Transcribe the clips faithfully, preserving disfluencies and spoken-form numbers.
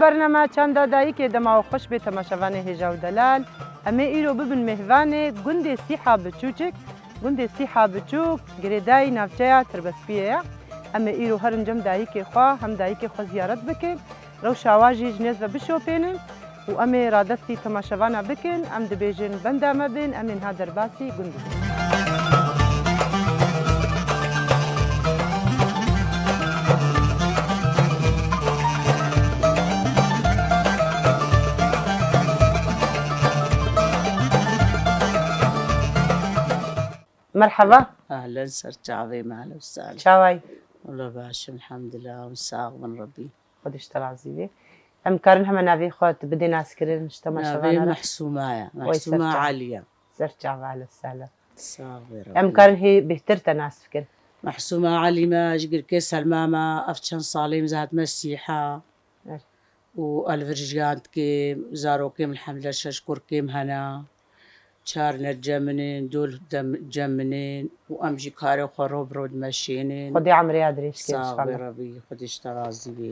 Bernama Çanda Dayikê dema we xweş bê temaşevanê hêja û delal. Em ê îro bibin mêhvanê gundê Sîha Biçûçik. Gundê Sîha Biçûk girêdayî navçeya Tirbespiyê ye. Em ê îro herin cem dayikê xwe, hem dayikê xwe ziyaret bikin. Rewşa wa jî ji nêz ve bişopênin û em ê radestî temaşevana bikin. Em dibêjin benda me bin, em ê niha derbasî gund bibin. Merhaba. Ehlen, ser çavê me, ehlen, sahlen. Çaway? Wala baş im, elhamdulillah, sax bin Rebî. Xwedê ji te razî bê. Em karin heme navê xwe tu bidê naskirin ji temaşevana re? Navê Mehsûma ye. Mehsûma Elî ye. Ser çava, ehlen, sahlen. Sax bê Rebî. Em karin hê bêhtir te nas bikin? Mehsûma Elî me, ji girkê Selma me, ev çend salê min hatime Sîha. Evet. Û elvirjiyandikê, zarokê min elhamdulillah şeş kurkê min hene. Çar ne cem min ên, du dem-, cem min ên û em jî karê xwe ro bi ro dimeşênin. Xwedê emrê ya dirêj kê inşallah. Sax bê Rebî, Xwedê ji te razî bê.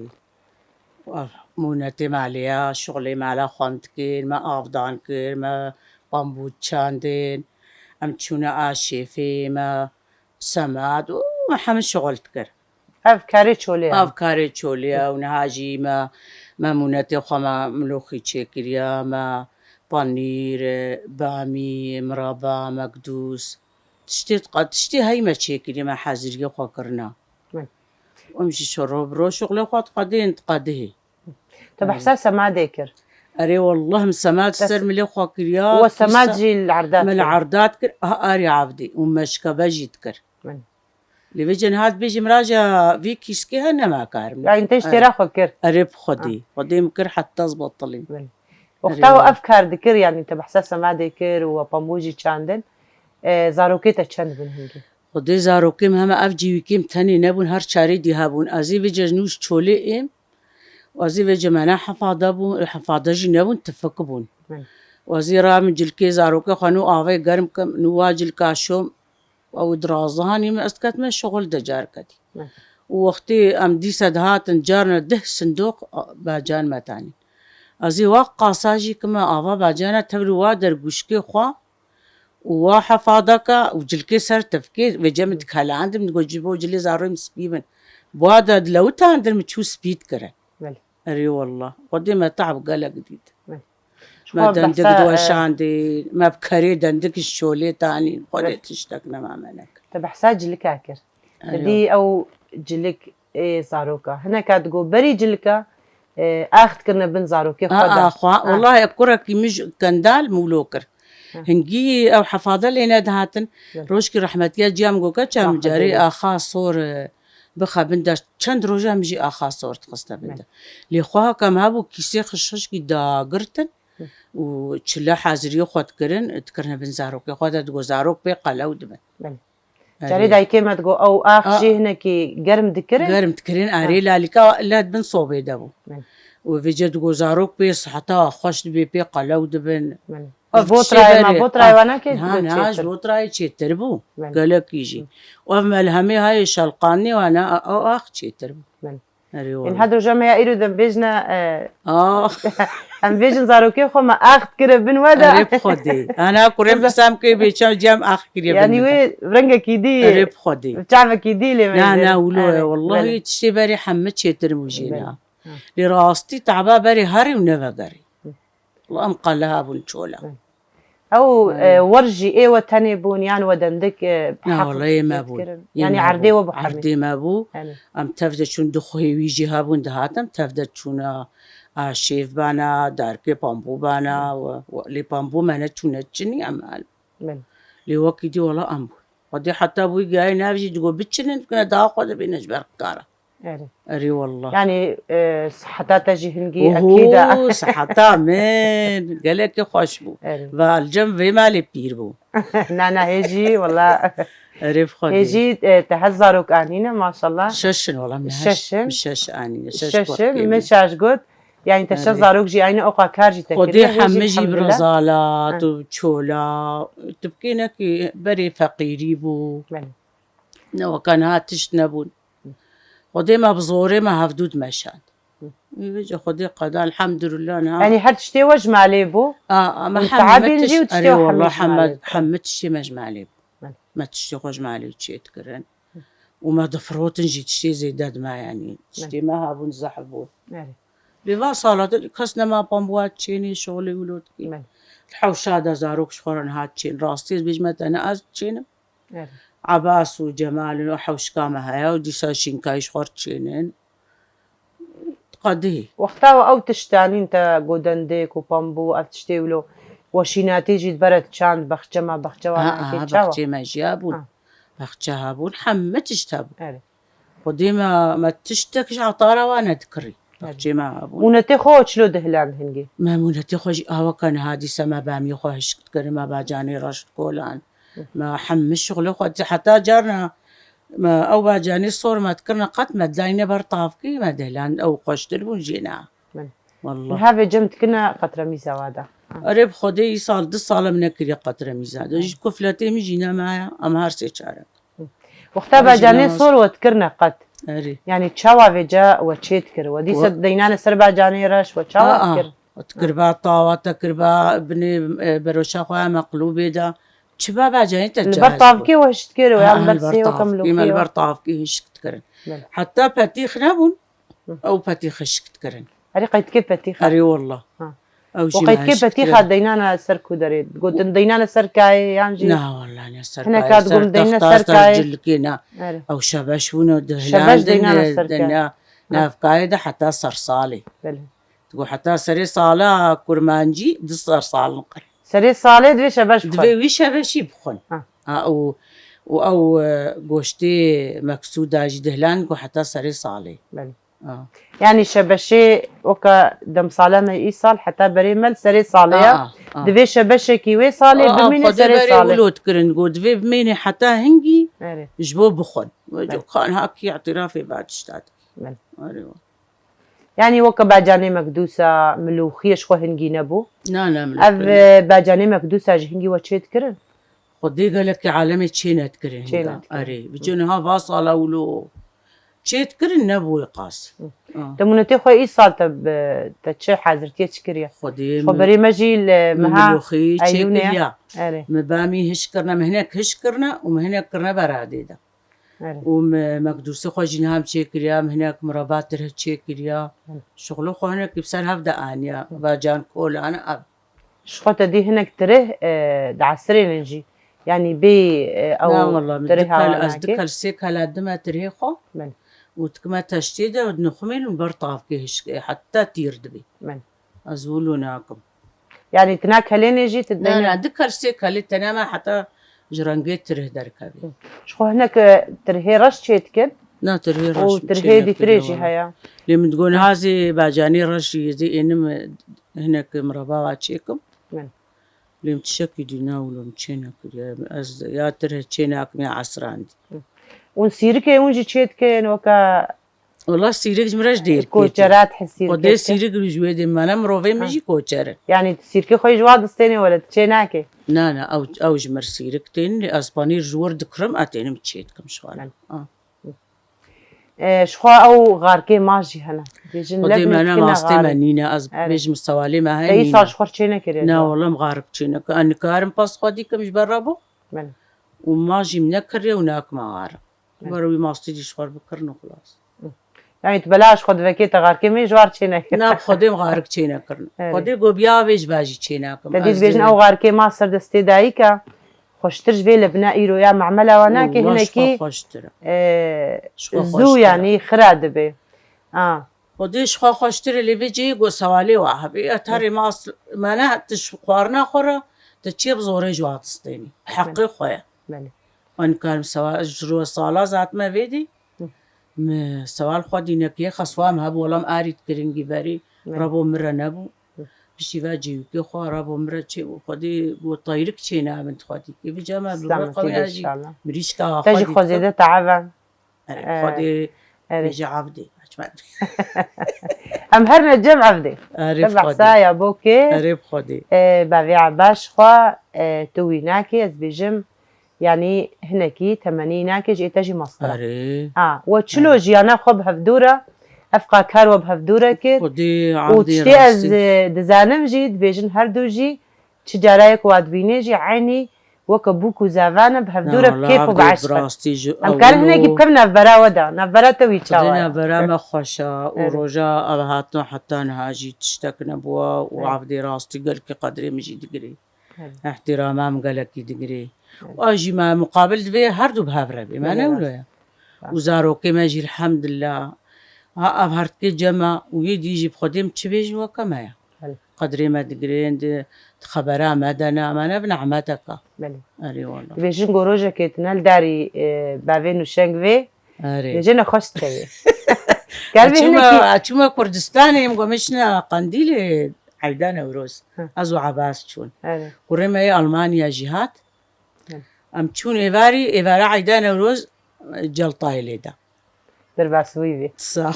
Û ev mûnetê malê ya, şixulê mala xwe em dikir, me avdan kir, me bambû çandin, em çûne aşêfê, me semad û me hemî şixul dikir. Ev karê çolê ye. Ev karê çolê ye û niha jî me, me mûnetê xwe me miloxî çêkiriye, me panîr, bamî, miraba, mekdûs, tiştê, tiştê hey me çêkiriye, me heziriyê xwe kirina. Hı. Em jî şoro bi ro şixulê xwe diqedên, diqedihê. Te behsa semadê kir. Erê wallah, min semad ser milê xwe kiriya. We semad jî li erdat kir. Me li erdat kir, ha arê avdê û meşkebe jî dikir. Hı. Lê vê cin hat bêjim raja vî kîskê hene me karim. Yani te ji têra xwe kir. Erê bi Xwedê. Ha. Xwedê min kir heta ez betilîm. Belê. Wexta we ev kar dikir, yani te behsa semadê kir û we pambû jî çandin, e, zarokê te çend bûn hingî? Xwedê zarokê min heme ev cîwîkê min tenê nebûn, her çarê dî hebûn. Ez ê vê cejnû ji çolê êm. Wazî vê cemene hefade bûn, hefade jî nebûn, tifik bûn. Hı. Wazî ra min cilkê zarokê xwe nû avê germ kim, nû wa cilka şom, ew dirazihanî min ez diketime şixul de carke dî. Hı. Û wextê em dîsa dihatin carna deh sindoq, a, bacan me tanî. Ez ê wa qasa jî kime ava bacana tevlî wa dergûşkê xwe, û wa hefadeka û cilkê ser tifkê, vê cem dikelandim, digot, ji bo cilê zarûyê min spî bin. Bi wa de dilewitandin, min çû spî dikirin. Belê. Erê wallah. Xwedê me te'b gelek dît. Belê. Me dendik diweşandê, me bi kerê dendik ji çolê tanî. Xwedê tiştek nema me nekir. Te behsa cilika kir. Erê. Te dî ew cilik ê zaroka. Hineka digo berî cilika, e, ax dikirine bin zarokê xwe de. Aa, xwe, wallahî kurekî min ji kendal mûlo kir. Hı. Hingî ew hefade lê nedihatin. Hı. Rojkî rehmetiya ciya min got, keça min carê axa sor, e, bixe bin de, çend roja min jî axa sor dixiste bin de. Hı. Lê xwe haka me hebû kîsê xişxişkî dagirtin û çile haziriyê xwe dikirin, dikirine bin zarokê xwe de, digo zarok pê qelew dibin. Belê. Erê. Carê dayikê me digo, ew ax jî hinekî germ dikirin. Germ dikirin, erê, lalîka led bin sobê de bû. Hı. Û vêce digo zarok pê siheta xweş dibê, pê qelew dibin. Belê. Ev ji bo tirayê me, bo tirayê wana kê çêtir? Na, na, ji bo tirayê çêtir bû. Belê. Gelekî jî. Hı. Û ev melhemê hayê şelqanê wana, ew ax çêtir bû. Belê. Erê wala. Ên her roja me ya îro dem bêjne, e, ah, em bêjin zarokê xwe me ax dikire bin we de. Erê bi Xwedê. Ana kurê min qisam kê bê çav cem ax kiriye bin. Yani wê rengekî dî, erê bi Xwedê, çavekî dî lê me. Na, na, wilo ye. Wallahî tiştê berê hemî çêtir bû jê na. Lê rastî taba berê herî û nevegerî. Hı. Wala em qeleha bûn çola. Hı. Ew, e, wer jî ê we tenê bûn, yan we dendik, e, heq dikirin? Na, wala ê me bûn. Yanî erdê we bû hemî? Erdê me bû. Belê. Em tev de çûn, du xwê wî jî hebûn, dihatin, tev de çûna, a, şêv bana, darkê pambû bana, we, we, lê pambû me neçûne çinî, em, em. Belê. Lê wekî dî wala em bûn. Xwedê heta bûyî gihayî nav jî digo biçinin, dikine daha xwe dibîne ji ber kara. Erê. Erê wallah. Yanî, e, siheta te jî hingî ekîd e. Oho, siheta min gelekî xweş bû. Erê. Va li cem vê malê pîr bû. Na, na, hê jî, wallah. Erê bi Xwedê. Hê jî, e, te hezar zarok anîne, maşallah. Şeş in, wallah, min şeş in. Şeş anîne, şeş kurkê min. Şeş in, min şaş got. Yanî te şeş zarok jî anîne, oqa kar jî te kiriye. Xwedê hemî jî bi rezalat û çola. Tu bikê nekî berê feqîrî bû. Belê. Ne weke niha tişt nebûn. Xwedê me bi zorê me hevdû dimeşand. Hı. Vêca Xwedê qeda, elhamdulillah, niha. Yanî her tiştê we ji malê bû? A, a, me Û hemî teabên jî û tiştê erê we hemî wallah, ji hemî, malê bû. Hemî tiştê me ji malê bû. Belê. Me tiştê xwe ji malê çê dikirin. Û me difirotin jî tiştê zêde dime, yanî. Belê. Tiştê me hebûn zehf bû. Erê. Lê va sala de kes nema pambuwa çênê şolê wilo dikî. Belê. Hewşa de zarok ji xwe re niha çên. Rastî ez bêjime te ne ez çênim. Evet. Ebas û Cemal û hewşka me heye û dîsa şînkayî ji xwe re çênin. Qedihî. Wexta we ew tişt anîn te, godendêk û pambû, ev tiştê wilo, we şînatî jî dibere çand, bexçe me, bexçe wan Ha, nake, ha, çawa? Bexçê me jî hebûn. Ha. Bexçe hebûn, hemî tişt hebûn. Evet. Xwedê me, me tiştek ji etara wan nedikirî. Evet. Bexçê me hebûn. Mûnetê xwe çilo dihiland hingê? Me mûnetê xwe jî awaka niha dîsa me bamiyê xwe hişk dikirin, me bacanê reş dikolan. Me hemî şixulê xwe di-, heta carna me ew bacanê sor me dikirine qet me dayne ber tavkî me dihlan ew xweştir bûn jê ne. Min. Wallah. Niha vê cem dikine qetremîza wa de. Ha. Erê bi Xwedê îsal du sal em nekiriye qetremîza de. Ha. Ji kufletê min jî nemaye, em her sê çarek. Wexta Ay, bacanê jinas. Sor we dikirine qet. Erê. Yanî çawa vêca we çê dikir? We dîsa We- deynane ser bacanê reş we çawa Aa, dikir? Te kirba tawa, te kirba binê, e, beroşa xwe ya meqlûbê de. Çi be bacanê te Li ber cahil tavkê bû. We hişt dikir, we Ha, yan li ber ber sê weke tavkê, me li milûkê ber we. Tavkê hişk dikirin. Belê. Heta petîx nebûn, Hı. Ew petîx hişk dikirin. Erê qeydkê petîxa. Erê wallah. Ha. Ew O jî me qeydkê hişk petîxa dikirin. Deynana ser ku derê? Gotin deynana ser kayê yan jî Na wallah ne ser Hinek kayê, kat ser gum deyne texta, ser ser kayê. Cilkê ne. Erê. Ew şebeş bûn û Şebeş dihlandin, deynana e, ser kayê. Dinya Ha. Navkayê de heta ser salê. Belê. Digo heta serê sala kurmancî du ser salin qir. Serê salê divê şebeş bixwin. Divê wî şebeşî bixwin. Ha. Ha, û, û ew, e, goştê meksûda jî dihlan ku heta serê salê. Belê. Ha. Yanî şebeşê weka demsala me îsal heta berê me li serê salê ya. Ha, ha. Divê şebeşekî wê salê Aa, bimîne Xwedê serê berê salê. Wilo dikirin, got, divê bimêne heta hingî Erê. Ji bo bixwin. Belê. Kan hakî îtirafê ba tişta dikî. Belê. Erê wa. Yanî weke bacanê mekdûsa, milûxiyê ji xwe hingî nebû. Na, na, milûxiyê Ev, ne. E, bacanê mekdûsa ji hingî we çê dikirin? Xwedê gelekî alemê çê nedikirin Çê hinga. Nedikirin. Erê, bi cihê niha va sala wilo çê dikirin nebû wê qas. Hı. Ha. Te mûnetê xwe îsal te bi, te çi hazirtiyê çi kiriye? Xwedê Xwe mi-, berê me jî li mi meha milûxî çê Eylûnê ya. Kiriya. Erê. Mi bamî hiş kirine, mi hinek hiş kirine û mi hinek kirine beradê de. Erê. Û me, mekdûsê xwe jî niha em çêkiriya, em hinek mirava tirh çêkiriya. Hı. Şixulê xwe hinek bi ser hev de aniya, Hı. Bacan kolan ev. Ji xwe te dî hinek tirh, e, diesirênin jî. Yanî bê, e, ew Na, wallah, min tirh du kel, awa ez du nake. Kel, sê kela dime tirhê xwe. Belê. Û dikime teştê de û dinixumên û ber tavkê hişk, e, heta tîr dibê. Belê. Ez wilo nakim. Yanî tu na kelênê jî tu Na, dene- na, du kel sê kelê tene me heta ji rengê tirih derkevê. Hı. Ji xwe hinek, e, tirhê reş çê dikin Na, tirhê û reş tirhê çê dîtirê nekirin jî wala. Heye. Lê min digot, Hı. Niha zê bacanê reş jî zê ênim, e, hinek mirava wa çêkim. Min. Lê min tişekî dî na wilo min çê nekiriye. Ez ya tirh çê nakim ya esrandî. Hı. Û sîrikê hûn jî çê dikin weke Wala sîrik ji min re ji dêrkê tê. Koçerat hesîrkê Xwedê tê. Sîrik ji wê dê me ne mirovê min Ha. Jî koçer in. Yanî tu sîrkê xwe ji wa distênê wele tu çê nakê? Na, na, ew, ew ji mir sîrik tên, lê ez panîr ji wir dikirim, ez tênim çê dikim ji xwe re. Belê. Ah. E, ji xwe ew xarkê ma jî hene. Dibêjin Xwedê leb me ne dikine mastê me xarê. Nîne, ez Erê. Bêjim sewalê me Te heye îsal nîne. Ji xwe çê nekiriye Na, ji wa? Wala em xarik çê nekim. Ez nikarim pas xwe dikim ji ber re bo. Belê. Û ma jî min nekiriye û nakime xarik. Hı. Ber wî mastî jî ji xwe re bikirin û xilas. Hı. Yanî tu bela ji xwe divekê te xarkê min ji war çê nekir. Na, bi Xwedê em xarik çê nekirin. Evet. Xwedê got biya vê ji va jî çê nakim. Te dî Ez dibêjin dê- ew xarkê ma ser destê dayika xweştir ji vê lebine îro ya memela wa nake Wallah, ji hinekî xwe xweştir e. E, Ji xwe zû xweştir e. Yanî xira dibe. A. Xwedê ji xwe xweştir e, lê vê cihê got sewalê wa hebe. Ya tarê mas me ne tu ji xwarina xwe re tu çê bi zorê ji wa distênî. Heqê xwe ye. Belê. Wan karim sewal, ji ro sala zat me vê dî. Hı. Me sewal xwe dî nekiriye, xeswa me hebû, wela em arî dikirin gî berî, Hı. Rebo min re nebû. Hı. Piştî ve cêwikê xwe, rebo min re çê bû. Xwedê got tayrik çê nabin xwedî. Kê vîca me bi Selamet xwe ya jî inşallah. Mirîşka Te xwe jî dî xwe dikim. Zêde teave. Erê, Ee, Xwedê erê. Bêje evdê. Em her ne cem evdê. Erê, Te Xwedê. Behsa ya bo kê? Erê, Xwedê. Ee, bavê Ebas xwe, ee, tu wî nakê, ez bêjim, Yanî hinekî temenî nake ji ê te jî mastir e. Erê. A, we çilo Erê. Jiyana xwe bi hevdû re, Ev qa kar we bi hevdû re kir. Xwedê û Evdî tiştê ez, rastî. E, dizanim jî, dibêjin her du jî, çi cara ye ku we dibînê jî, eynî weke bûk û zava ne, bi hevdû re bi kêf û bi eşq in. Em karin hinekî bikevin navbera we de, navbera te wî çawa ye? Xwedê navbera me xweş e û roja ev hatina heta niha jî tiştek nebûye û Evdî rastî gelkî qedrê min jî digirê. Ehtirama min gelekî digirê. Û a jî me muqabil divê her du bi hev re bê. Me ne wilo ye. Û zarokê me jî elhamdulillah. Ha ev her dikê cem e û yê dî jî bi Xwedê min çi bêjin weke me ye. Qedrê me digirên, di, di xebera me de ne, me ne bi nehmeteke. Erê wala. Dibêjin ku rojekê tu ne li darî, e, bavên û şeng vê, Erê. Dibêje nexweş dikevê. Ger vê hinekî. Çûme Kurdistanê, em got me çine Qendîlê Eyda Newroz. Hı. Ez û Ebas çûn. Erê. Kurê me yê Almanya jî hat. Hı. Em çûn êvarî, êvara Eyda Newroz, e, Celtayê lê da. Derbas wî bî. Sa.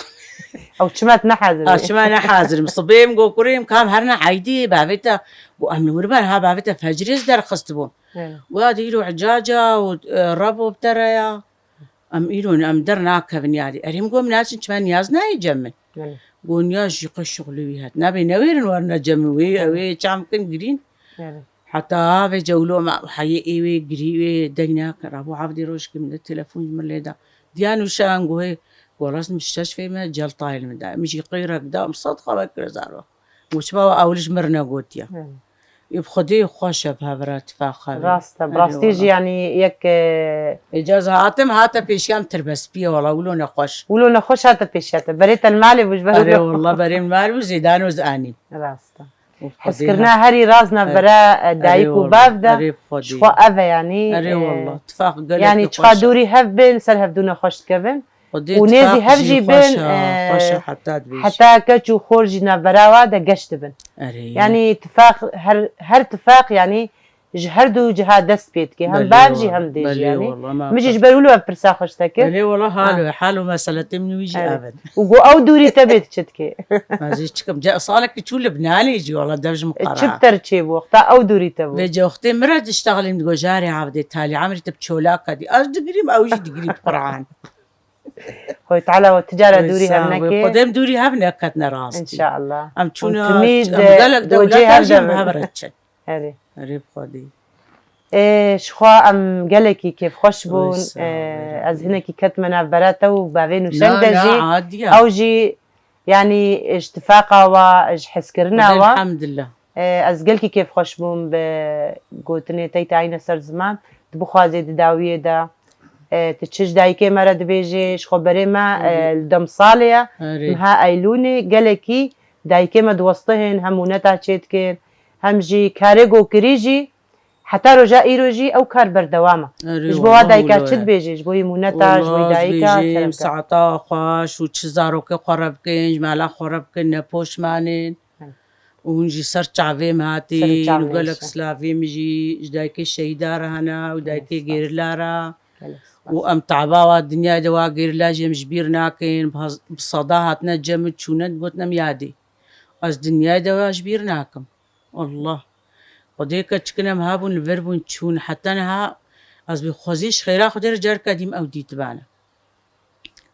Ew çima tu nehazir bî? A, çima nehazir im? Sibê em got kurê em kam herine eydî, bavê te, got em li wir ben ha bavê te fecrê ez derxistibûm. Hı. Wa dî îro icaca û, e, rebo bi te re ya. Em îro ne, em dernakevin yarî. Erê min got, em naçin çima niyaz nayê cem min. Belê. Got, niyaz jî qey şixulê wî hat. Nabê newêrin werine cem min wê, ew ê çam kin girîn. Belê. Heta avê cewlo me heyê ê wê girî wê deng nakin. Rabû Evdî rojkê min de telefon ji min lê da. Diya nûşan got, hê, got, rast min şeş fême, Celtayê li min da. Min jî qeyrek da, em sed xwe vekir zarok. Û çima we ewil ji mir negotiye? Hı. Ê bi Xwedê xweş e bi hev re tifaqa vê. Rast e, bi rastî jî, yanî yek, e, Ê ca ez hatim, hate pêşiya min tirbespî ye, wela wilo nexweş. Wilo nexweş hate pêşiya te. Berê te li malê bû ji ber wilo. Erê wela berê min malê bû, zêdan û ez anî. Rast e. Û bi Xwedê heskirina ha- herî rast navbera, e, dayik û bav de. Erê wela, erê bi Xwedê. Ji xwe ev e, yanî, Erê e, wela, tifaq gelekî yanî çiqa xweş e. Dûrî hev bên, ser hevdû nexweş dikevin. Xwedê û nêzî tifaq hev jî jî xweş bin, e, e, xweş e, heta dibêjî. Heta keç û xor jî navbera wa de geş dibin. Erê. Yanî tifaq, her, her tifaq, yanî ji her du ciha dest pê dike. Hem bav jî hem dê jî, yanî. Belê wela, ma Min jî ji ber wilo ev pirsa xweş te kir. Belê wela, hal Ha. û, hal û meseletê min wî jî Evet. ev in. Û got ew dûrî te bê tu çi dikê? Ez jî çikim. Ce-, salekî çû Libnanê jî wela dev ji min E, çi qera. Bi te re çêbû, wexta ew dûrî te bû? Vê ce wextê min re diştexilîm digo, jarê Evdê talî emrî te bi çolaka dî. Ez digirîm, ew jî digirî bi Quran. Xwedê Teala we ti cara dûrî hev neke. Xwedê em dûrî hev neketine rastî. Înşallah. Em çûne, em gelek dewleta jî em bi hev re çin. Erê. Erê bi Xwedê. Ê, ji xwe em gelekî kêfxweş bûn. Ê, ez hinekî ketime navbera te û bavê nûşeng de jî. Ew jî, yanî, ji tifaqa wa, ji hezkirina wa. Elhamdulillah. E, ez gelkî kêfxweş bûm bi gotinê te, te ayne ser ziman. Tu bixwazê di dawiyê de, e, tu çi ji dayikê me re dibêjê, ji xwe berê me, e, li dem salê ye. Erê. Niha Eylûnê gelekî dayikê me diwestihên, hem mûneta çêdikin, hem jî karê go kirî jî, heta roja îro jî ew kar berdewam e. Erê wela. Ji bo wa dayika çi dibêjê, ji bo wî mûneta, ji bo wî dayika, dibêjim, saeta xweş û çi zarokê xwe re bikin, ji mala xwe re bikin, nepoş manin. Û hûn jî ser çavê min hatîn û gelek silavê min jî ji dayikê şehîda re hene û dayikê gerîla re. Û em taba wa dinyayê de wa gerîla jî em ji bîr nakin. Bi hez-, bi seda hatine cem min çûne digotin em yadê. Ez dinyayê de wa ji bîr nakim. Allah. Xwedê keçikin em hebûn li vir bûn çûn. Heta niha ez bi xwezî ji xêra Xwedê re careke dî min ew dîtibane.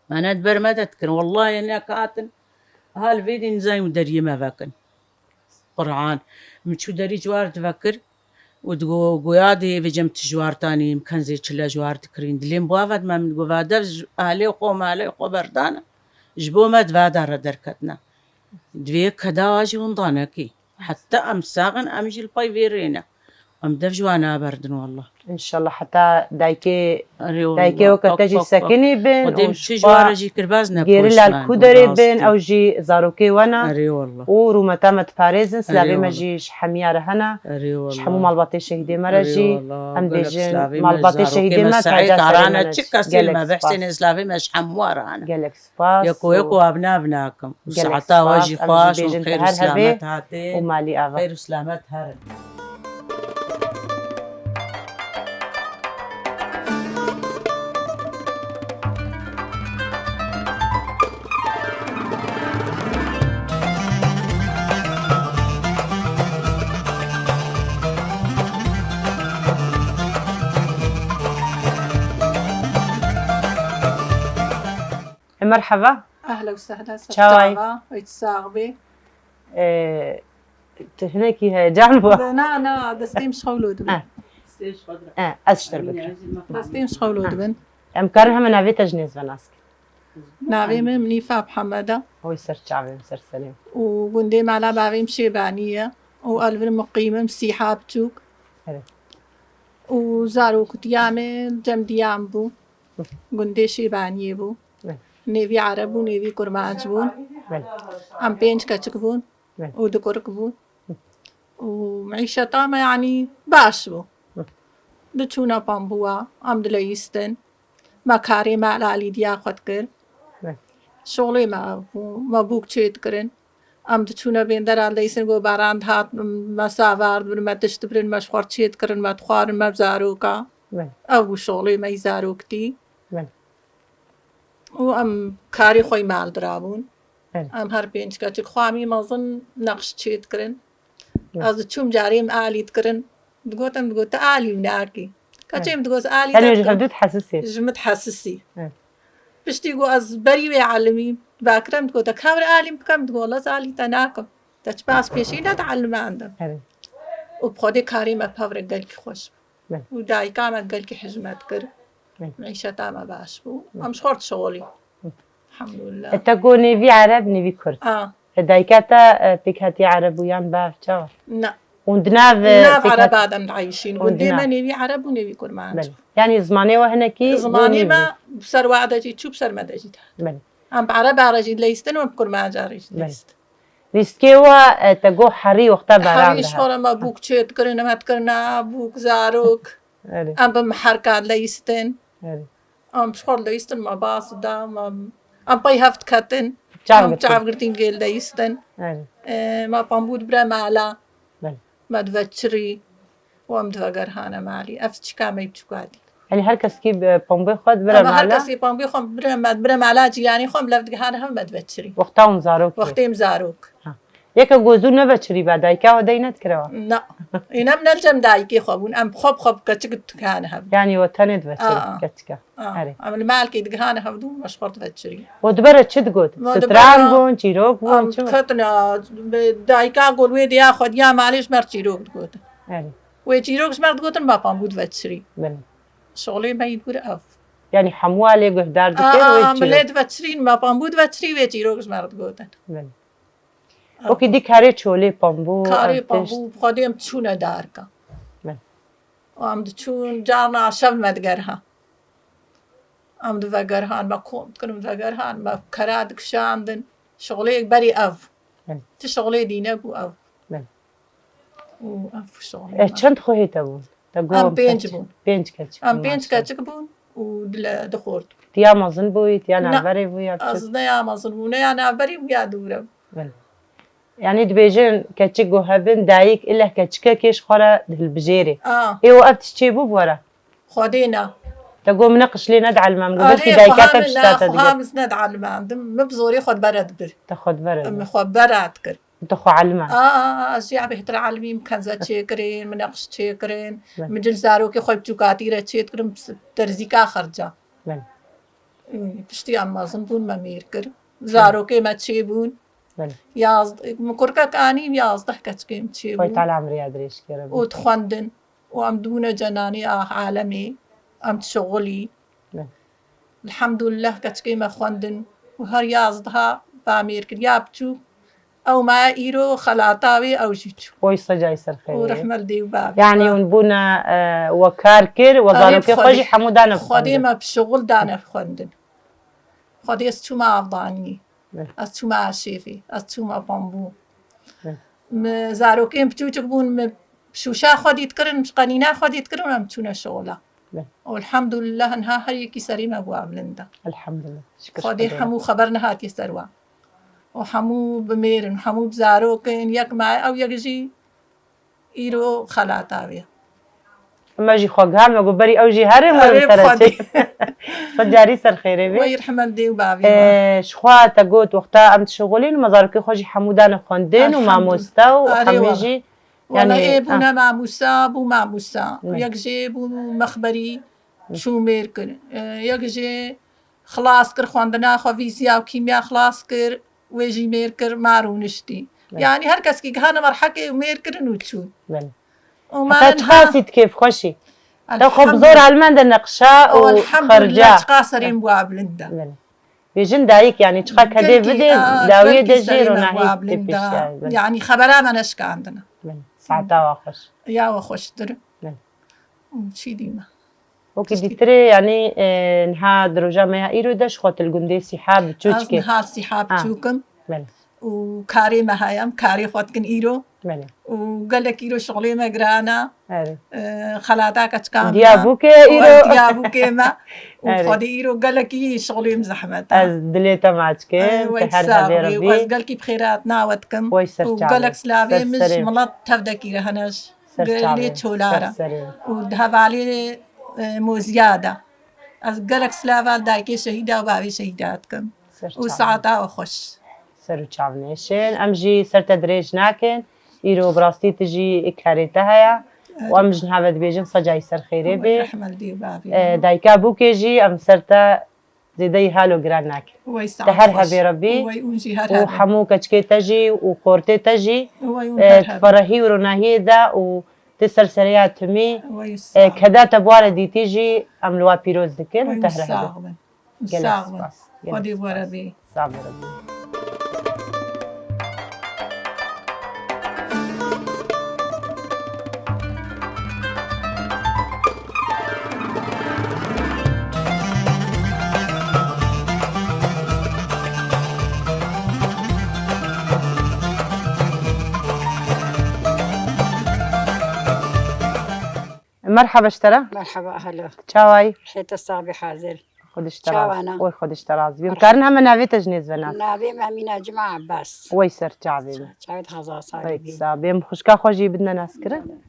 Me ne di ber me de dikin. Wellahî ne ka hatin, ha li vê dî nizanî û deriyê me vekin. Quran. Min çû derî ji war divekir û digo, goya dê vê cem tu ji war tanî, em kenzê çile ji war dikirîn. Dilê min bi wa ve dime, min digo, va dev ji ahlê xwe û malê xwe berdane. Ji bo me di va de re derketine. Divê keda wa jî winda nekî. Heta em sax in, em jî li pey vê rê ne. Em dev ji wan naberdin, wallah. Înşallah heta dayikê, Erê wallah. Dayikê weke te jî sekinî bin û ji xwe gerîla li ku derê bin, ew jî zarokê we ne. Erê wallah. Û rûmeta me diparêzin, silavê me jî ji hemiya re hene. Erê wallah. Ji hemû malbatê şehîdê me re jî. Erê wallah. Em bêjin, malbatê şehîdê me, taca serê me ne. Çi kesê li me behsê ne, silavê me ji hemû re hene. Gelek spas. Yeko yeko, abna abna. Gelek spas. Saeta we jî xweş û xêr û silamet hatê. Û malî ava. Xêr û silamet herin. E, merheba. Ehla û sehla, ser çava, hiç sax bê. Ee, tu hinekî heyecan bû. Na, na, destê min şewlo dibin. Eh. Eh, ez ji te re bikim. Destê min şewlo dibin. Em karin heme navê te ji nêz ve nas kin. Navê min Nîfa Mihemed e. Oy ser çavê min, ser serê min. Û gundê mala bavê min Şêbanî ye. Û ez li vir muqîm im, Sîha Biçûk. Evet. Û zaroktiya min cem diyan bû. Gundê Şêbaniyê bû. Evet. Nêvî Ereb bû, nêvî Kurmanc bûn. Evet. Em pênc keçik bûn. Evet. Û du kurik bûn. Û meîşeta me, yanî, baş bû. Hı. Diçûne pambûa, em dileyîstin. Me karê me alî diya xwe dikir. Evet. Şolê me ev bû, me bûk çê dikirin. Em diçûne bêndera dileyîstin, go baran dihat, me savar dibin, me tişt dibirin, me ji xwe çê dikirin, me dixwarin, me bi zaroka. Evet. Ev bû şolê me yî zaroktî. Evet. Û em karê xwe yî mal dirabûn. Evet. Em her pênc keçik xwe em yî mezin neqş çê dikirin. Evet. Ez diçûm carê min alî dikirin. Digotin, digot, "Tu alî min nakî." Keçê Evet. min digot, "Alî te dikim." Tenê ji hevdû dihesisî. Ji min dihesisî. Evet. Piştî ku ez berî wê elimîm, bakirem digot, "Te ka vir alî min bikem?" Digot, "Wela ez alî te nakim. Te çi bas pêşî ne dielimandim." Evet. Û bi Xwedê karê me pevre gelkî xweş bû. Evet. Û dayika me gelkî hizmet kir. Evet. Meîşeta me baş bû. Evet. Em ji xwe re dişixulî. Evet. Elhamdulillah. E, te got nêvî Ereb, nêvî Kurd. A. E, dayika te, e, pêkhatiya Ereb bû yan bav, çawa? Na. Hûn di nav, e, Nav pêkhat- Ereba de em diayîşîn. Hûn di Gundê me nav- nêvî Ereb û nêvî Kurmanc. Belê. Yanî zimanê we hinekî bû Zimanê nîvî. me bi ser we de jî çû, bi ser me de jî dihat. Belê. Em bi Ereba re jî dileyîstin û em bi Kurmanca re jî Belê. dileyîstin. Lîstikê we, e, te got herî wexta baran Herî dihat. ji xwe re me bûk çê dikirin, me dikirina bûk, zarok. Erê. Em bi miherka dileyîstin. Erê. Em ji xwe re dileyîstin, me bas da, me, em pey hev diketin. Çav Em girtin. çav girtîn gê dileyîstin. Erê. E, me pambû dibire mala. Belê. Me diveçirî. Û em divegerhane malî. Ev çika me biçûka dî. Yanî her kesekî, e, pambê xwe dibire Ama her mala? kesî pambê xwe bire me, bire mala cîranê xwe, em lev digihane hev me diveçirî. Wexta hûn zarok bû? Wextê em zarok. Ha. Yeke gozû neveçirî be, dayika we dey nedikire we? Na. Îne em ne li cem dayikê xwe bûn, em bi xwe bi xwe bi keçik digihane hev. Yanî we tenê diveçirî Aa. keçika. Aa. Erê. Em li malkê digihane hevdû, me ji xwe diveçirî. We dibere çi digot? Me Stran dibere bûn, çîrok bûn, Em çi bûn? diketin, a, bi dayika gol wê diya xwe diya malê ji me re çîrok digotin. Erê. Wê çîrok ji me re digotin, me pambû diveçirî. Belê. Şolê me yî dibir ev. Yanî hemû alê guhdar dikir, Aa, wê milê çîrok. diveçirîn, me pambû diveçirî, wê çîrok ji me re digotin. Belê. Ev. Wekî dî karê çolê pambû, Karê ev tişt. pambû, bi Xwedê em diçûne darka. Belê. Û em diçûn, carna şev me digerha. Em divegerhan, me kom dikirin, vegerhan, me kera dikişandin. Şixulê berî ev. Belê. Ti şixulê dîne bû ev. Belê. Û ev şixulê E, me. çend xwehê te bûn? Te got Em pênc keçik. bûn. Pênc keçik Em bûn, pênc maşallah. keçik bûn û dile dixort. Tiya mezin bûyî, tiya Na, navberê bû ya biçûk? Ez ne ya mezin bû, ne ya navberî bû ya dûre. Belê. Yanî dibêjin keçik ku hebin dayik ileh keçikekê ji xwe re dihilbijêrê. A. Ê û ev tişt çêbû bi we re? Xwedê na. Te got min ne qişlê ne dielmam, got Arê, belkî dayika xweha te min pişta na, te xweha digir. min ne dielmandim. Min bi zorê xwe dibere dibir. Te xwe dibere Min dibir. xwe bera dikir. Te xwe elma. A, a, a, ez jî ya bêhtir elmîm, kenze çêkirin, min neqş çêkirin. Belê. Min cil zarokê xwe biçûkatî re çêdikirin, derzîka xerca. Belê. Piştî em mezin bûn, me mêr kir. Zarokê me çêbûn. Belê. Yazd-, min kurkek anî, yazdeh keçikê min çêbûn. Xwey Teala emriya dirêj kere. Û dixwendin. Û em dibûne cenanê ah alemê. Em dişixulî. Belê. Elhamdulillah keçikê me xwendin. Û her yazdeha ba mêr kir. Ya biçûk, ew maye îro xelata wê, ew jî çû. Oy secayî ser xêrê. Û rehme li dê û bavê. Yanî hûn bûne, e, we kar kir, we Erê, zarokê xwe Xwedê, jî hemû dane Xwedê xwendin. me bi şixul dane xwendin. Xwedê ez çûme avdanî. Evet. Ez çûme aşêfê. Ez çûme pambû. Evet. Me zarokên biçûçik bûn, me şûşa xwedî dikirin, ji qenîna xwedî dikirin, em çûne şixula. Evet. Û elhamdulillah, niha her yekî serî me bû bilind e. Elhamdulillah. Şikir Xwedê Xwedê. hemû xeber nehatiye ser wan. Û hemû bi mêr in, hemû bi zarok in, yek maye ew yek jî îro xelata wê. Me jî xwe giha, me got berî ew jî herin, me Erê, bi te re Xwedê. çê. Xwe carî ser xêrê bê. Wey rehmet dê û bavê Ee, wan. Ji xwe te got wexta em dişixulîn, me zarokê xwe jî hemû dane xwendin û Elhamdulillah. mamoste û Erê hemî wala. jî, Wala yani, ê bûne ah. mamosta, bû mamosta. Ne. Yek jê bû mexberî, Hı. çû mêr kir. Ee, yek jê Xilas kir, xwendina xwe fîzîya û kîmya xilas kir, wê jî mêr kir, ma rûniştî. Belê. Yanî her keskî gihane merhekê û mêr kirin û çûn. Belê. Û Heta mane çiqasî di kêfxweşî. Te xwe bi zor elmende neqşa û xerca. Elhamdulillah, çiqa serê min bûa bilind e. Belê. Bêjin dayik, yanî çiqa kedê bidê, dawiyê de jî ronahî tê pêşiya. Belê. Yanî xebera me neşikandine. Belê. Saeta wa xweş. Ya we xweştir. Belê. Çi dîme? Wekî dîtirê, yanî, e, niha di roja me ya îro de ji xwe tu li gundê Sîha biçûk. Ez niha Sîha biçûk im. Belê. Û karê me heye, em karê xwe dikin îro. Belê. Û gelek îro şixulê me giran e. Erê. E, xelata keçikan me. Diyabûkê û îro. Ez Diyabûkê me. Û Erê. Xwedê îro gelekî şixulê min zehmet e. Ez dilê te maç kim, e, tu her hebê Rebî. Û ez gelkî bi xêra hatina we dikim. Û gelek silavê min ji milet tevdekî re hene. Ser çavê, ser serê. Û di hevalê, e, Moziya de. Ez gelek silava li dayikê şehîda û bavê şehîda dikim. Û saeta we xweş. Ser û çav nêşin. Em jî ser te dirêj nakin. Îro bi rastî tu jî karê te heye. Û em ji niha ve dibêjin sed carî ser xêrê bê. Rehme li dê û bavê. E, dayika bûkê jî em ser te zêdeyî halo giran nake. Te her hebê Rebî û hemû keçikê te jî û xortê te jî, e, di ferehî û ronahiyê de û ti ser sereya timî, e, keda te bi wa re dîtî jî em li wa pîroz dikin û te her hebê. Gelek spas. Gelek spas. Sax be Rebî. Merhaba ji te re. Merhaba, helo. Çawayî? Hê te sax bî hazir. Xwedî ji te razî. Oy, Xwedî ji te razî bî. Em karin heme navê te ji nêz ve nas. Navê me Emîne Cima Abbas. Wey ser çavê min. Çavê te hezar salî bî. Sax bê. Em xwişka xwe jî bidine naskirin.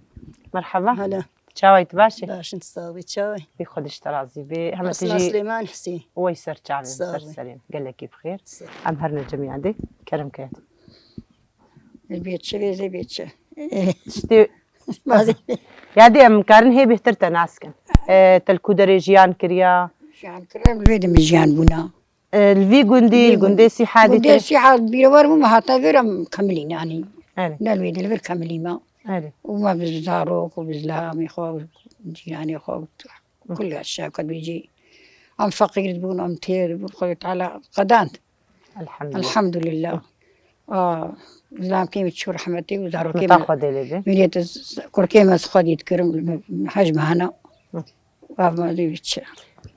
Merhaba. Helo. Çawayî, tu baş î? Baş in, sax bî, çawayî? Bî, Xwedî ji te razî bî. Heme tu jî. Esma Silêman Husî. Wey ser çavê min, ser serê min. Gelekî bi xêr. Em her ne cem yadê. Kerem ke. Bê çi, vê zê bê çi? Tiştê Yadê em karin hê bêhtir te nas kin. E, te li ku derê jiyan kiriya? Jiyan kiriya, li vê de min jiyan bûna. E, li vî gundî, li gundê Sîhadî. Gundê Sîhad bîrewer bû, me hata vê re kemilî nanî. Erê. Ne li vê de li vir kemilî me. Erê. Û me bi zarok û bi zilamê xwe, cîranê xwe, kul şevket bêjî. Em feqîr dibûn, em têr dibûn, Xwedê Teala qedand. Elhamdulillah. Elhamdulillah. A, zilamkê min çû rehmetê û zarokê min. Xwedê lê be. Millet kurkê min xwedî dikirim, hej me hene. Hı. Ev me dî çi.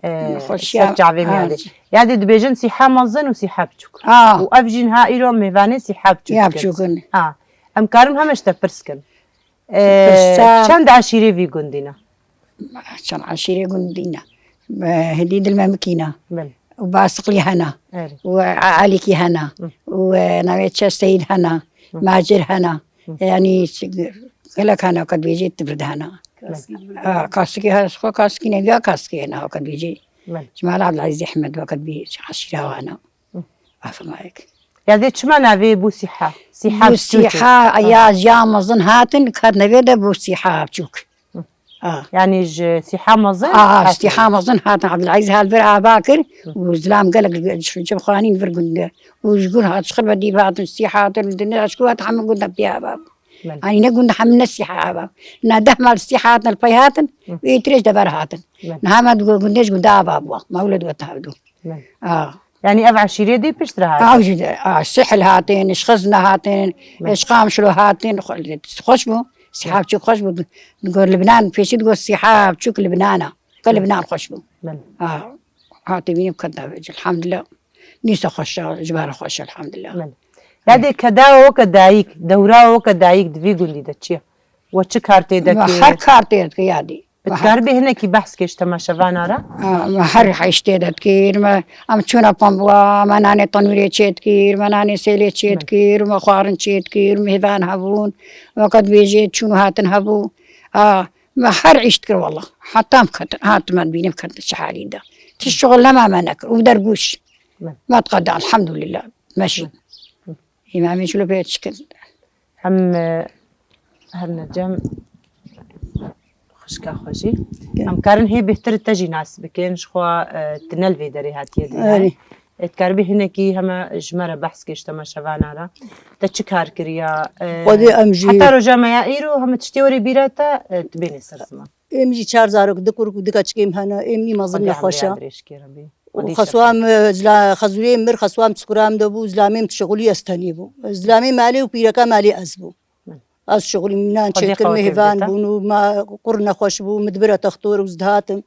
Ee, ser çavê min yadê. Yadê dibêjin Sîha mezin û Sîha biçûk. A. Û ev jî niha îro mêvanê Sîha biçûk dikin. Ya biçûk in. Ha. Em karin heme ji te pirs kin. Ee, çend eşîrê vî gundî ne? Çend eşîrê gundî ne? Hêdî Dilmemikî ne. Belê. Û Basiqlî hene. Erê. Û Elîkî hene. Hı. Û navê çi Seyîd hene. Hı. Macir hene. Hı. Yanî gelek hene, weke dibêjî tu vir de hene. Belê. Ha, Kasikî hene, xwe Kasikî ne, ya Kasikî hene, weke dibêjî. Belê. Cemal Abdulazîz Ehmed, weke dibêjî eşîra hene. Hı. Afimayek. Ya dê çima navê bû Sîha? Sîha bû biçûk. Sîha, ya, ya mezin hatin, kat nevê de bû Sîha biçûk. Hı. Ha. Yanî ji Sîha mezin hatin. Sîha mezin hatin. Abdulaziz hal vir ava kir û zilam gelek ji, ji xanîn vir gund. Û ji gund hat, ji xirbe dîv hatin, Sîha hatin, dine eşku hat, hemû gund heptî ava. Belê. Yanî ne gund hemû ne Sîha ava. Na deh mal Sîha hatin, li pey hatin, û ê tirêj dever hatin. Belê. Niha me di gundê ji gunda ava bû. Mewlid we tevdu. Belê. A. Yanî ev eşîrê dê piştre hatin? Ew jî de, a, Sihil hatin, ji Xizne hatin, belê, ji Qamişlo hatin, xwe-, xweş bû, Sîha biçûk xweş bû. Gor Libnan, pêşî digot Sîha biçûk Libnan e. Ke Libnan xweş bû. Belê. A, hatê bînim ket navê, elhamdulillah. Nîsa xweş e, ji ber xweş, elhamdulillah. Belê. Ya dê keda weke dayik, dewra weke dayik di vî gundî de çi ye? We çi kar tê de kir? Me her kar tê de kir, ya dê. Bi kar bê hinekî behs kê ji temaşevana re? A, me her hiştê de dikir, me, em çûna pambuwa, me nanê tenûrê çê dikir, me nanê sêlê çê dikir, me xwarin çê dikir, mêvan hebûn, weke dibêjê çûn û hatin hebû. A, me her îş dikir wela. Heta em ketin, hatin me dibînin ketin çi halî de. Ti şixul nema me nekir û dergûş. Me diqeda, elhamdulillah. Meşî. Îmamê çilo pê çikin. Em, e, her necem Xişka xwe jî. Em karin hê bêhtir te jî nas bikin, ji xwe, e, tu ne li vê derê hatiye dî. Erê. E, dikaribî hinekî heme ji me re behs kê ji temaşevana re. Te çi kar kiriya? E, Xwedê em jî heta roja me ya îro heme tiştê werê bîra te, e, tu bênê ser ziman. Êm jî çar zarok, du kurk û du keçikêm hene. Êm nî mezin Xwedê nexweş e. Emrê dirêj kê Rebî. Û Xwedê xeswa şefqet. Em, e, zila-, xezûrê mir, xeswa em çikura em de bû, zilamê em tişixulî ez tenê bû. Zilamê malê û pîreka malê ez bû. Hı. Ez şixulî min nan Xwedê çêkir, qewetê mêvan bidê te. Bûn û ma qur nexweş bû, min dibire textor û ez dihatim.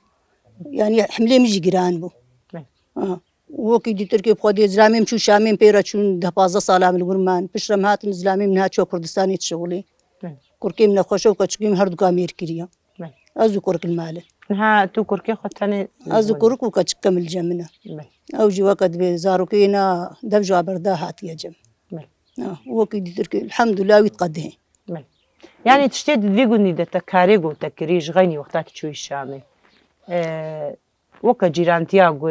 Yanî himlê min jî giran bû. Hı. Ha. Wekî dîtirkê bi Xwedê zilamê em çû Şamê em pê re çûn, deh pazdeh sala min li wir man. Piştre em hatin zilamê min hat çû Kurdistanê dişixulî. Hı. Kurkê min nexweş e û keçikê min her duka mêr kiriye. Belê. Ez û kurk li mal e. Niha tu kurkê xwe tenê Ez û kurk û keçik ke min li cem min e. Belê. Ew jî weke dibê zarokê na dev ji wa berda hatiye cem. Belê. Ha, wekî dîtir ke elhamdulillah wî diqedihê. Belê. Yani tiştê di vî gundî de te karê got te kirî ji xeynî wexta tu çûyî Şamê. Ee, weke cîrantiya ku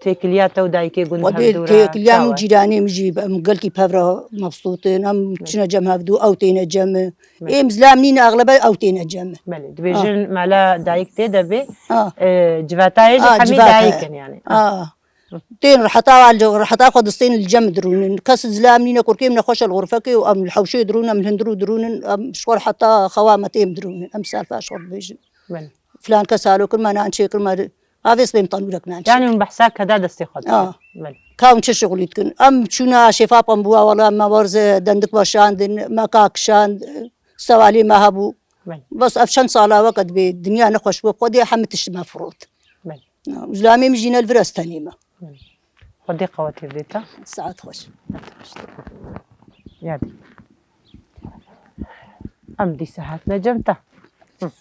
têkiliya te û dayikê gund Xwedê hevdû re têkiliya min çawa? Cîranê min jî em gelkî pevra mebsût in. Em Belê. Çine cem hevdû, ew têne cem. Belê. Êm zilam nîne, axlebe ew têne cem. Belê, dibêjin Ah. Mala dayik tê de bê, Ah. E, civatayê jî Ah, hemî civata. Dayik in yani. Ah. Tên reheta, reheta xwe distên li cem dirûnin. Kes zilam nîne, kurkêm nexweş e li xurfekê û em li hewşê dirûn, em li hundirû dirûnin, em ji xwe reheta xewa me têm dirûnin. Em serfa ji xwe dibêjin. Belê. Filan kes halo kirma, nan çê kirma, avês bêm tanûrek nan çê. Yani hûn behsa keda destê xwe dikin. Ah. Belê. Ka hûn çi şixulî dikin? Em çûna şêfa pembûa, wala me werze dendik weşandin, me ka kişand, sewalê me hebû. Belê. Bes ev çend sala weke dibê dinya nexweş bû, Xwedê hemî tişt me firot. Belê. Ah, zilamê min jî ne li vir ez tenê me. Belê. Xwedê qewetê bidê te. Saet xweş. Yadî. Em dîsa hatine cem te. Hı.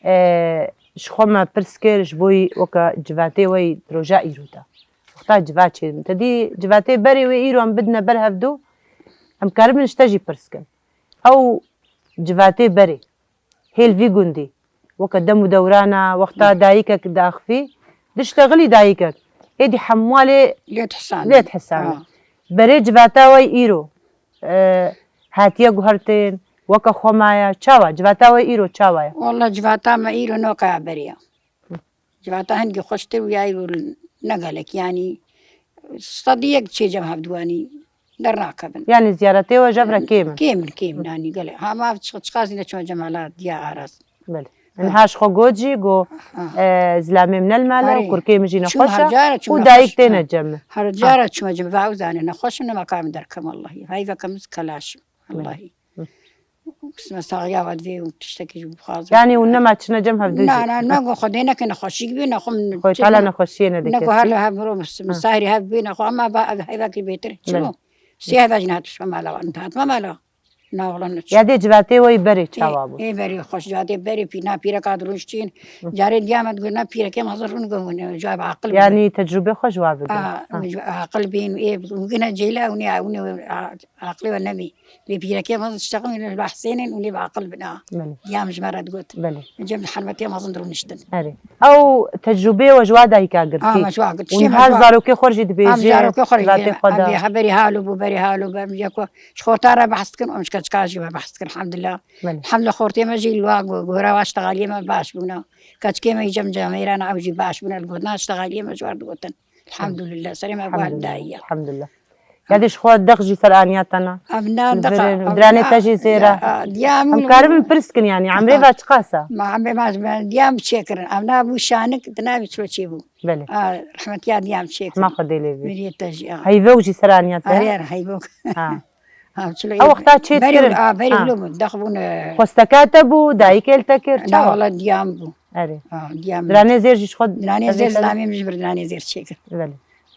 E, ji xwe me pirs kir ji bo wî weke civatê we yî roja îro de. Wexta civat çêdin. Te dî civatê berê wê îro em bidine ber hevdû, em karibin ji te jî pirs kin. Ew civatê berê. Hêl vî gundî. Weke dem û dewrana, wexta dayikek diaxivî, diştexilî dayikek. Êdî hemû lê Lê dihesandin. Lê dihesandin. Ha. Berê civata we îro, e, hatiye guhertin, weke xwe maye, çawa? Civata we îro çawa ye? Walla civata me îro noka ya berê ya. Civata hingî xweştir û ya îro ne gelek, yanî sedî yek çê cem hevdû anî dernakevin. Yani ziyaretê we jev re kêm in? Kêm in, kêm in, anî gelek. Ha, ma çi-, çiqas ne çûme cem mala diya aras. Belê. Ha. Niha ji xwe got jî, got, Ha. e, zilamê min ne li mal e, Erê. Kurkê min jî Çûm nexweş e her cara, çûm û nexweş. Dayik têne Ha. Cem min. Her Ha. Cara çûme cem, va ew zane nexweş in, nema ka min derkem wellahî. Heyveke min kelaş. Wellahî. Hı. Pisme saxiya ve divê û tiştekî ji bixwazim. Yani hûn nema çine cem hevdû jî? Na, na, ne go Xwedê neke nexweşî bî, ne xwe min Xwedê çi Teala ne- nexweşiyê ne Ne dikir. Go her li hev miro mis-, Hı. Misahirî hev bî, ne xwe ama va ev hevekî bêtir çi Belê. bû? Sê heve jî nehat pişme mala wan. Hat me mala. Na wala ne çi. Ya dê civatê we berê çawa bû? Ê, ê berê xweş, civatê berê pî-, na pîreka dirûn ştîn. Hı. Carê diya me digot, na pîrekê mezin rûn gon, cevab aqil bû. Yani tecrûbê xwe ji wa bigire. A, Ha. Aqil bîn, ê, û gine cêla, û ne, û ne, a, Aqilê we nebî. Lê pîrekê me tiştekî min li behsênin û lê bi aqil bin a. Belê. Diyam ji me re digot. Belê. Cem helbetê mezin dirûniştin. Erê. Ew tecrûbeyê we ji wa dayika girtî. A, me ji wa girtî. Û niha zarokê xwe jî dibêjê, zarokê xwe jî civatê xwe da. Em bê heberî halo bû, berî halo bû, em yeko ji xorta re behs dikin, em ji keçika jî me behs dikin, elhamdulillah. Belê. Elhamdulillah xortê me jî li wa go-, gora wa ştexaliyê me baş bûne. Keçikê me jî cem cemêrana ew jî baş bûne, li gotina ştexaliyê me ji war digotin. Elhamdulillah, serê me guhar dayiye. Elhamdulillah. Ya dê ji xwe deq jî ser aniya te na. Em na deqa, Diranê te jî zêr e. Em karibin pirs kin yani, emrê ve çiqas e? Ma emrê me, me diyam çêkirin. Em na bû şanik, di navê çilo çê bû. Belê. A, rehmetiya diyam çêkirin. Hema Xwedê lê bê. Miriyê te jî, a. Heyvok jî ser aniya te? Erê, erê, heyvok. Ha. Ha, çilo Ew wexta çê berê dikirin. A, berê Ha. Wilo bû, dex bûn, e, Xwesteka te bû, dayikê li te kir, Na, çawa? Wala diyam bû. Erê. Ha, diyam. Diranê zêr jî ji xwe Diranê zêr, zilamê min ji bir diranê zêr çêkir. Belê.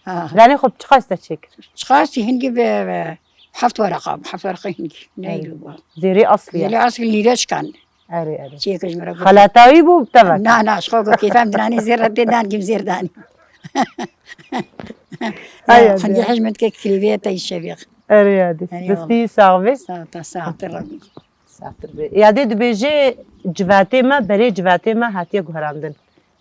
Ha. Diranê xwe çiqas te çêkir? Çiqas hingî bi, bi heft wereqa, heft wereqa hingî. Erê. Neydi bu? Zêrê aslî ya. Zêrê aslî lîre çikan. Erê, erê. Çêkir ji min re got. Xelatawî bû, tevek. Na, na, ji xwe got, kêfem diranê zêr re tê dan kim zêr danî. Ay, Ya, ay, hingî ay. Hej min dike kilîvê te şevîq. Erê, ya dî. Erê, Destî sax bê. Sağ ol, te sax te Rebî. Satir be. Ya dê dibêje civatê me, berê civatê me hatiye guherandin.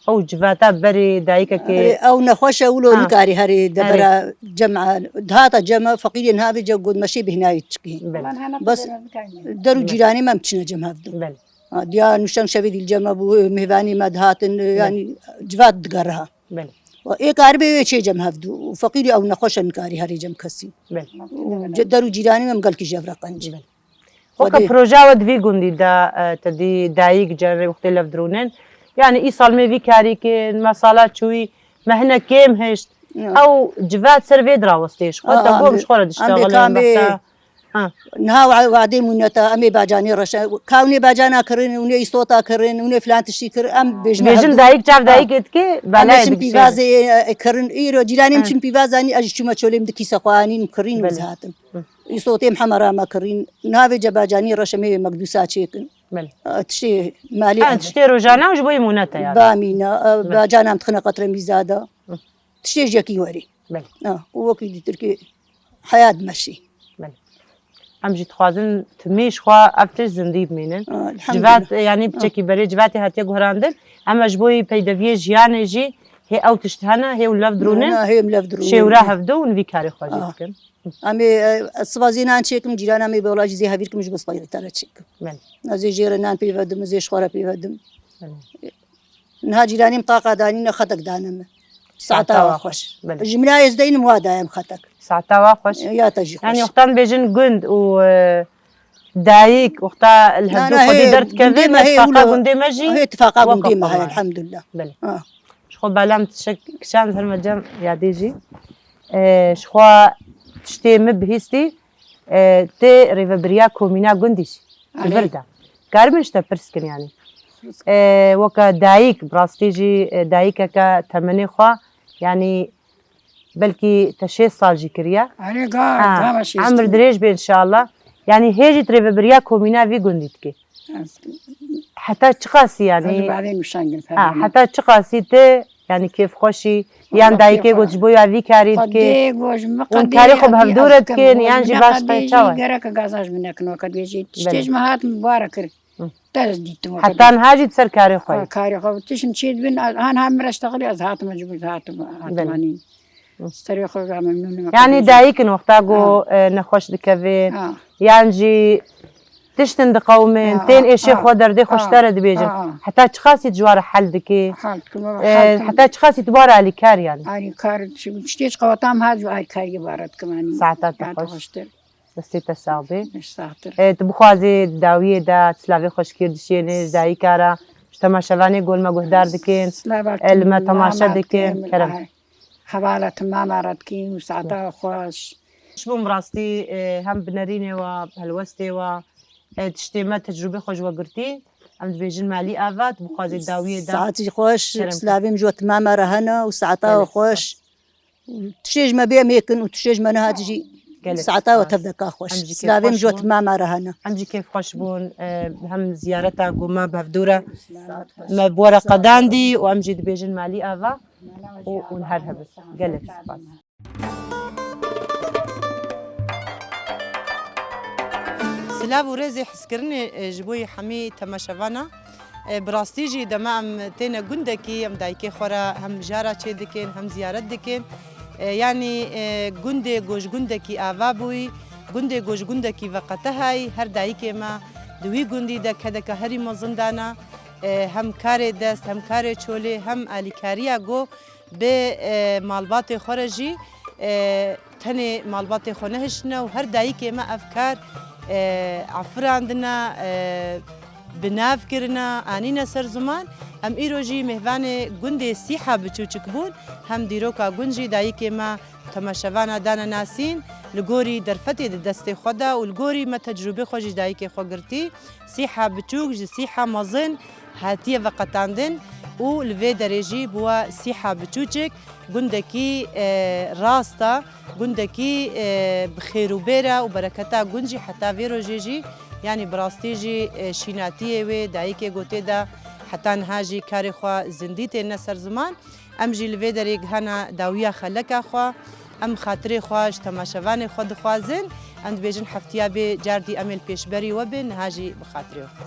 Ew civata berê dayikekê. Ew nexweş e, wilo Ha. nikarî herê de Herê. bera cema, dihata cema feqîrên havê cem got meşê bêhnayê çikî. Belê. Bes der û cîranê me em çine cem hevdû. Belê. Ha, diya nûşeng şevê dîl cem hebû, mêvanê me dihatin, yanî civat digeriha. Belê. Ê karibê wê çê cem hevdû. Û feqîrî ew nexweş e, nikarî herê cem kesî. Belê. Û ce-, der û cîranê me em gelkî ji hev re qenc. Belê. Weke proja we di vî gundî de, e, te dî dayik, carê wextê lev dirûnin. Yanî îsal me vî karî kirin, me sala çûyî, me hinek kêm hişt. Ya. Ew civat ser vê dirawestê ji xwe, te gom ji xwe re diştexilin, em bê behsa. Ha. Niha wa-, wadê mûneta, em ê bacanê reşe. Kawnê bacana kirin, ûnê îstota kirin, ûnê filan tiştî kir, em bêjin. Bêjin dayik, çav dayikê dike, em ê çin pîvazê, e, kirin. Îro cîranê min çin pîvaz anî, ez jî çûme çolê min di kîse xwe anîn, kirîn û ez hatim. Îstotê min hema ra me kirîn. Niha vê cebacanî reşe me wê mekdûsa çêkin. Belê. E, tiştê malê. Ha, tiştê rojane û ji bo yê mûneta yani. Bamîna, e, bacana min dixine qetre mîza de. Tiştê ji yekî werê. Belê. Ha, û wekî dîtir ki heyat meşî. Belê. Em jî dixwazin timî ji xwe ev tişt zindî bimînin. Ha, elhamdulillah. Civat, e, yanî piçekî berê civatê hatiye guherandin. Em ji bo yê peydeviyê jiyanê jî hê ew tişt hene, hê û lev dirûnin. Na, na, hê em lev dirûnin. Şêwra hevdu û vî karê xwe jî dikin. Em ê, e, ez siva zê nan çêkim, cîrana me bê wela jî zê hevîr kim ji bo sipayî te re çêkim. Belê. Ez ê jê re nan pê vedim, zê ji xwe re pê vedim. Belê. Niha cîranê min taqa danîne xetek dane min. Saeta wa xweş. Belê. Ji min a ez deynim wa dayem xetek. Saeta wa xweş. Ya te jî xweş. Yani wextan bêjin gund û, e, dayik, wexta li hevdû xwedî derdikevin, tifaqa gundê me jî. Hê tifaqa gundê me heye, elhamdulillah. Belê. Ha. Ji xwe balam tişek kişand ser me cem yadê jî. E, ji xwe tiştê min bihîstî, e, tê rêvebiriya komîna gundî jî. Li vir de. Karibin ji te pirs kin yanî. E, weke dayik, bi rastî jî, e, dayikeke temenê xwe, yanî belkî te şêst sal jî kiriye. Erê, ga, ha, ga me şêst. Emir dirêj be inşallah. Yanî hê jî tu rêvebiriya komîna vî gundî dikî. Heta çiqasî yanî? Ez badê nûşangin. Ha, heta çiqasî te yanî kêfxweşî, yan dayikê got ji bo ya vî karî dike? Û karê xwe bi hevdû re dikin, yan jî baş qey çawa? Gerek gaza ji min nekin, weke dibêjî. Tiştê ji min hat, min bara kir. Te ez dîtim weke. Heta niha jî di ser karê xwe yî? Karê xwe. Tişt min çê dibin, han, han min re ştexilî, ez hatim, ez ji bo hatim, hatim anîn. Serê xwe ve memnûn im. Yanî dayik in wexta ku, e, nexweş dikevin, yan jî tiştin diqewmin, tên êşê xwe derdê xwe ji te re dibêjin. Heta çiqasî tu ji wan re hel dikî? Heta çiqasî tu wan re alîkar yanî? Alîkar, tiştê ji qeweta min hat ji alîkariyê bare dikim, yanî. Saeta te xweş. Destê te sax be. Saxtir. E, tu bixwazî dawiyê de silavê xweşikê dişênê ji dayika re, ji temaşevanê ku li me guhdar dikin, e, li me temaşe dikin, kerem. Hevala tu mama re dikî û saeta xweş. Ji bo min rastî, e, hem bi nerînê we, helwestê we, e, tiştê me tecrûbê xwe ji we girtî. Em dibêjin malî ava, tu bixwazî dawiyê de. Saetî xweş, silavê min ji we timama re hene û saeta we xweş. Tiştê ji me bê em ê kin û tiştê ji me nehat jî saeta we tev de ka xweş. Silavê min ji we timama re hene. Em jî kêfxweş bûn, e, hem ziyareta ku me bi hevdû re me bi we re qedandî û em jî dibêjin malî ava û hûn her hebin. Gelek spas. Silav û rêzê hizkirinê, e, ji bo yê hemî temaşevana. E, bi rastî jî dema em têne gundekî, em dayikê xwe re hem mijara çê dikin, hem ziyaret dikin. E, yanî, e, gundê ku ji gundekî ava bûyî, gundê ku ji gundekî veqetehayî, her dayikê me di wî gundî de kedeke herî mezin dana. E, hem karê dest, hem karê çolê, hem alîkariya ku bi, e, malbatê xwe re jî, e, tenê malbatê xwe nehiştine û her dayikê me ev kar, e, afirandine, e, bi nav kirine, anîne ser ziman. Em îro jî mêvanê gundê Sîha Biçûçik bûn. Hem dîroka gund jî dayikê me temaşevana dane nasîn. Li gorî derfetê di destê xwe de û li gorî me tecrûbê xwe jî dayikê xwe girtî. Sîha Biçûk ji Sîha Mezin hatiye veqetandin û li vê derê jî bûye Sîha Biçûçik. Gundekî, e, rast e, gundekî, e, bi xêr û bêr e û bereketa gund jî heta vê rojê jî, yanî bi rastî jî, e, şînatiyê wê dayikê ku tê de heta niha jî karê xwe zindî têne ser ziman. Em jî li vê derê gihana dawiya xeleka xwe. Em xatirê xwe ji temaşevanê xwe dixwazin. Em dibêjin heftiya bê cardî em ê li pêşberî we bin, niha jî bi xatirê xwe.